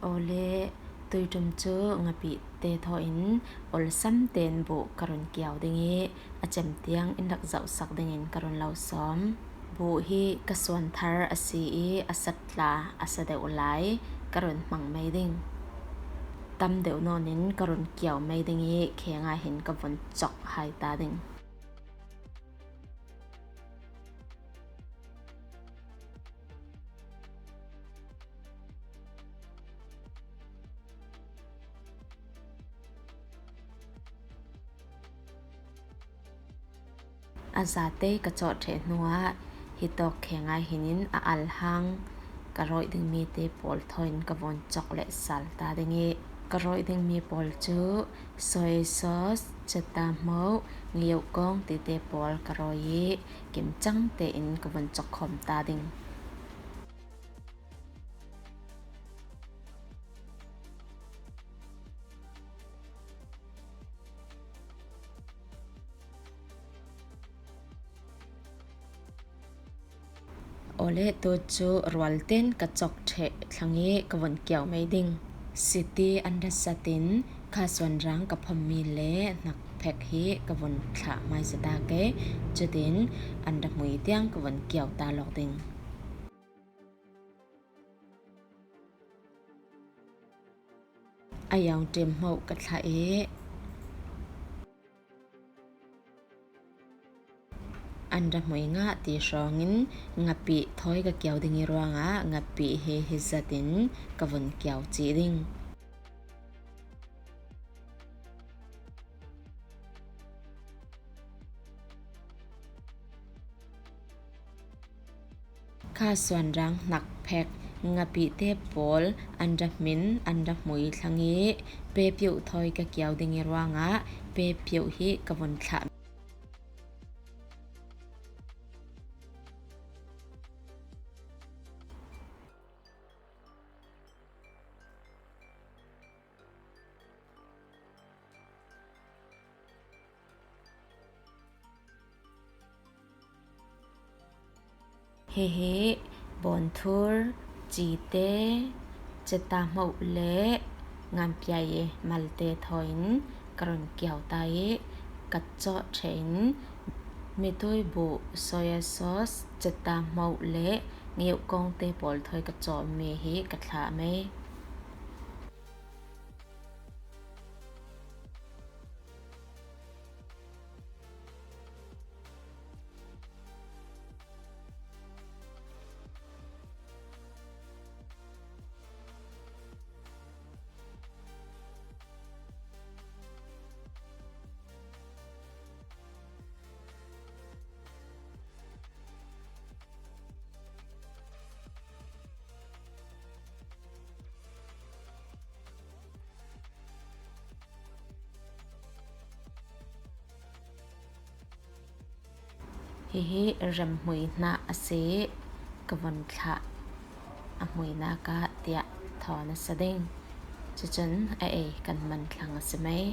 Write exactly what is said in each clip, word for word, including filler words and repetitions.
Awle, tuiṭum cu ngapihte thawhin awlsam tein buh ka run kiau ding i a cem tiang in rak zohsak dingin ka run lo sawm. Buh hi ka suan thar a si i a sat tla a sa deuh lai, ka run hmang mei ding. Tam deuh nawn in ka run kiau mei ding i kheng ah hin ka vun cawk hai ta ding. A zate ka cawh ṭheh hnuah hi tawk kheng ah hin in a al hang ka rawih dingmi te pawl thaw in ka vun cawk leh sal ta ding i, ka rawih dingmi pawl cu soy sauce, ceta hmoh, ngeuh kawng tite pawl ka rawi i kim cang tein ka vun cawk khawm ta ding. Awle, tu cu rual tein ka cawk ṭheh thlang i ka vun kiau mei ding. Siti an rak zat in kha suan rang ka phommi le hnak phek hi ka vun thlah hmaisa ta ke, cutin an rak hmui tiang ka vun kiau ta lawk ding. A yong ṭim hmoh ka thlah i an rak hmui ngah ti hrawngin ngapih thawi ka kiau ding i ruangah ngapih hi hi zat in ka vun kiau cih ding. Kha suan rang hnak phek ngapihte pawl an rak min an rak hmui thlang i pe piuh thawi ka kiau ding i ruangah pe piuh hi ka vun thlah. Hihi bawnthur, cite, ceta hmoh le nganpiai malte thaw in ka run kiau ta i ka cawh ṭheh in mitui buh, soya sauce, ceta hmoh le ngeuh kawngte pawl thawi ka cawhmi hi ka thlah mei. Hihi remhmui hnah a si, ka vun thlah a hmuinak ah tiah thaw na sa ding. Cucun a ei kan man thlang a si mei.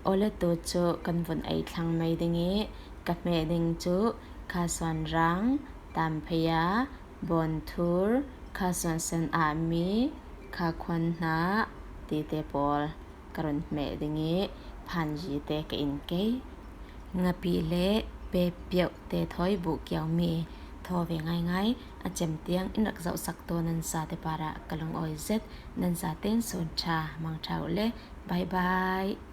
Awle, tu cu kan vun ei thlang mei ding i ka hmeh ding cu kha suan rang, tamphaya, bawnthur, kha suan sen ah mi, kha khuan hnah tite pawl ka run hmeh ding i phanji te ka in kei. Ngapih le pe piuh te thawi buh kiau mi thaw ve ngaingai, a cem tiang in rak zohsak tu nan zate parah ka lungawi zet, nan zaten sun ṭha, mang ṭha u le, bye bye.